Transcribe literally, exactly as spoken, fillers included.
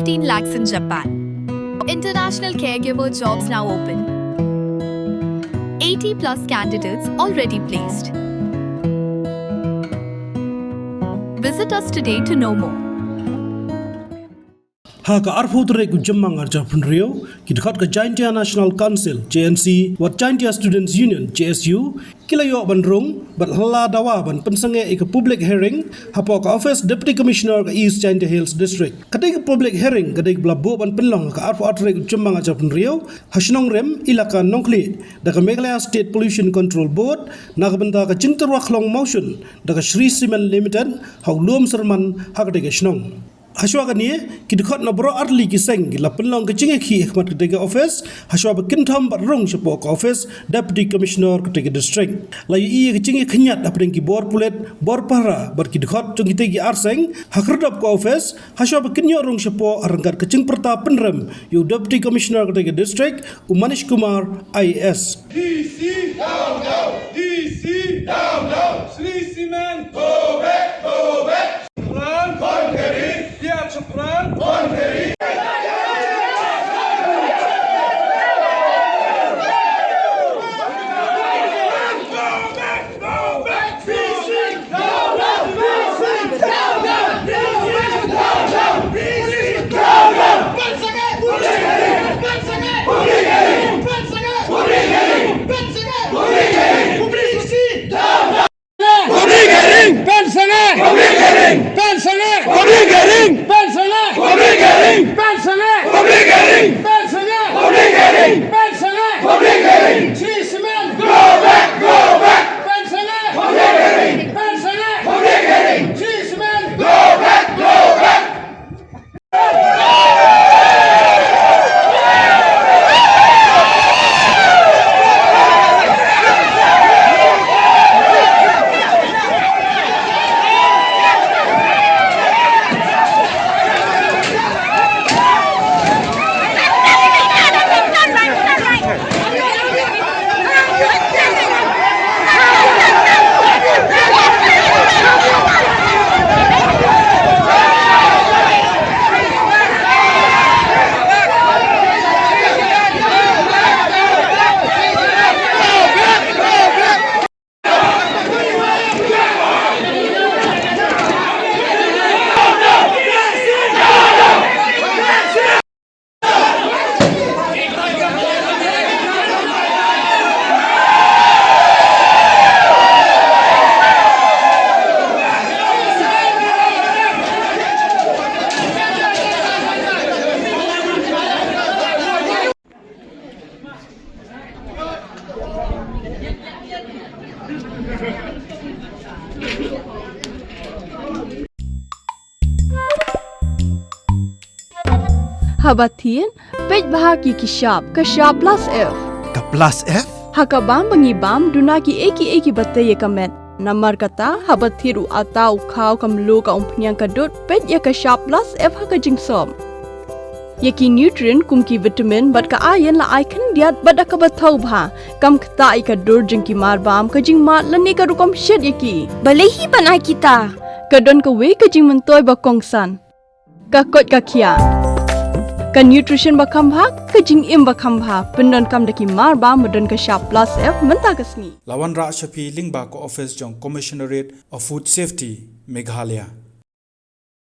Fifteen lakhs in Japan. International caregiver jobs now open. Eighty plus candidates already placed. Visit us today to know more. Ha ka arphew tarik u Jymmang arhajar arphew hynriew, ki dkhot ka Jaintia National Council, J N C, wat Jaintia Students Union, J S U, ki la ïoh ban rung bad la dawa ban pynsangeh ïa ka public hearing hapoh ka office Deputy Commissioner ka East Jaintia Hills District. Katei ka public hearing ka dei kaba la buh ban pynlong ha ka arphew ar tarik u Jymmang arhajar arphew hynriew ha shnong Rim, Elaka Nongkhlieh, da ka Meghalaya State Pollution Control Board na ka bynta ka jingtyrwa khlong mawshun da ka Shree Cement Limited ha u Lum Syrman ha katei ka shnong. Hashwa kane, ki dkhot na baroh artylli ki seng ki la pynlong ka jingïakhih ha khmat katei ka office, hashwa ba kynthem bad rung shapoh ka office Deputy Commissioner katei ka district. La ïohi ïa ka jingïakhniat hapdeng ki bor pulit, bor pahara bad ki dkhot jong kitei ki ar seng ha khyrdop ka office, hashwa ba kin ïoh rung shapoh ha ryngkat ka jingpyrta pynrem ïa u Deputy Commissioner katei ka district, u Manish Kumar, I A S. D C down, down. D C down, down. Shree Cement, go back, go back. Chapran, Poindexter. Chapran, Poindexter. Go back, go back. Pensioner! Public hearing! Pensioner! Public hearing! Chief Minister! Go back, go back! Haba thied, peit bha ki ki shap, ka shap plus F. Ka plus F? Ha ka bam ba ngi bam, duna ki ei ki ei kiba tei ïa ka met. Namar kata, haba thied u atta, u khaw, ka mluh, ka umphniang, ka dud, peit ïa ka shap plus F ha ka jingsop. Ïa ki nutrient kum ki vitamin bad ka iron la ai khyndiat bad da kaba thaw bha. Kam ktah ïa ka dur jong ki mar bam, ka jingmad lane ka rukom shet ïa ki. Balei hi ban ai kita? Ka don kawei ka jingmyntoi ba kongsan. Ka koit ka khiah. Ka nutrition ba kham bha, ka jingim ba kham bha. Pyndonkam da ki mar bam ba don ka shap plus F mynta ka sngi. La wanrah sha phi lyngba ka office jong Commissionerate of Food Safety, Meghalaya.